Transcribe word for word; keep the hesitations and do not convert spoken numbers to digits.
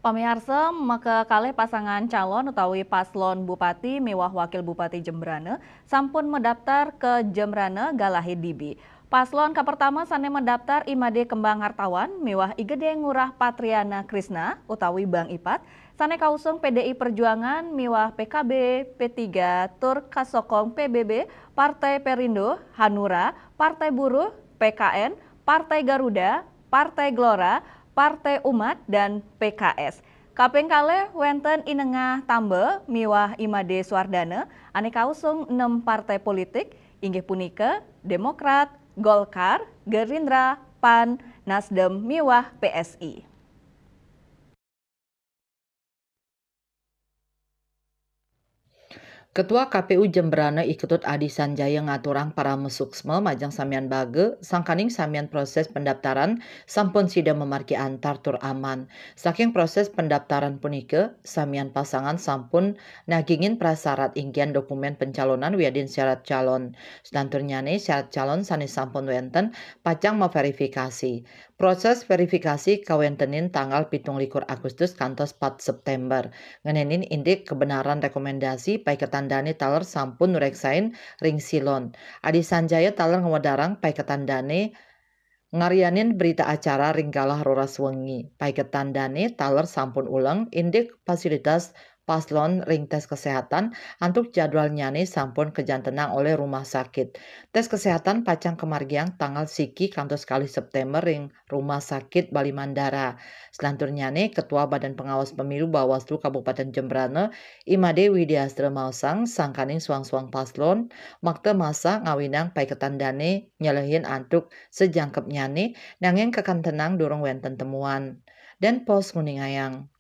Pamiarsa, maka kalih pasangan calon utawi paslon Bupati miwah Wakil Bupati Jembrana sampun madaptar ka Jembrana Galahe Dibi. Paslon kapertama sane madaptar I Made Kembang Hartawan miwah I Gede Ngurah Patriana Krisna utawi Bang Ipat, sane kausung P D I Perjuangan miwah P K B, P tiga, tur kasokong P B B, Partai Perindo, Hanura, Partai Buruh, P K N, Partai Garuda, Partai Gelora, Partai Umat, dan P K S. Kaping kalih wenten I Nengah Tamba miwah I Made Suardana ane kausung enem partai politik, inggih punika Demokrat, Golkar, Gerindra, PAN, Nasdem, miwah P S I. Ketua K P U Jembrana I Ketut Adi Sanjaya ngaturang parama suksma majeng samian baga, sangkaning samian proses pendaftaran sampun sida mamargi antar tur aman. Saking proses pendaftaran punika, samian pasangan sampun nagingin prasyarat inggihan dokumen pencalonan wiadin syarat calon. Selanturnyane, syarat calon sane sampun wenten pacang maverifikasi. Proses verifikasi kawentenin tanggal pitung likur Agustus kantos pat September. Ngenenin indik kebenaran rekomendasi paiketan dane taler sampun nureksain ring silon. Adi Sanjaya taler ngwedarang paiketan dane ngaryanin berita acara ring galah roras wengi. Paiketan dane taler sampun uleng indik fasilitas paslon ring tes kesehatan antuk jadwalnyane sampun kajantenang olih rumah sakit. Tes kesehatan pacang kamargiang tanggal siki kantos kalih September ring Rumah Sakit Bali Mandara. Selanturnyane, Ketua Badan Pengawas Pemilu Bawaslu Kabupaten Jembrana, I Made Widiastra maosang, sangkaning suang-suang paslon makta masak ngawinang paiketan dane nyelehin antuk sajangkepnyane, nanging kakantenang durung wenten temuan. Dan Pos nguningayang.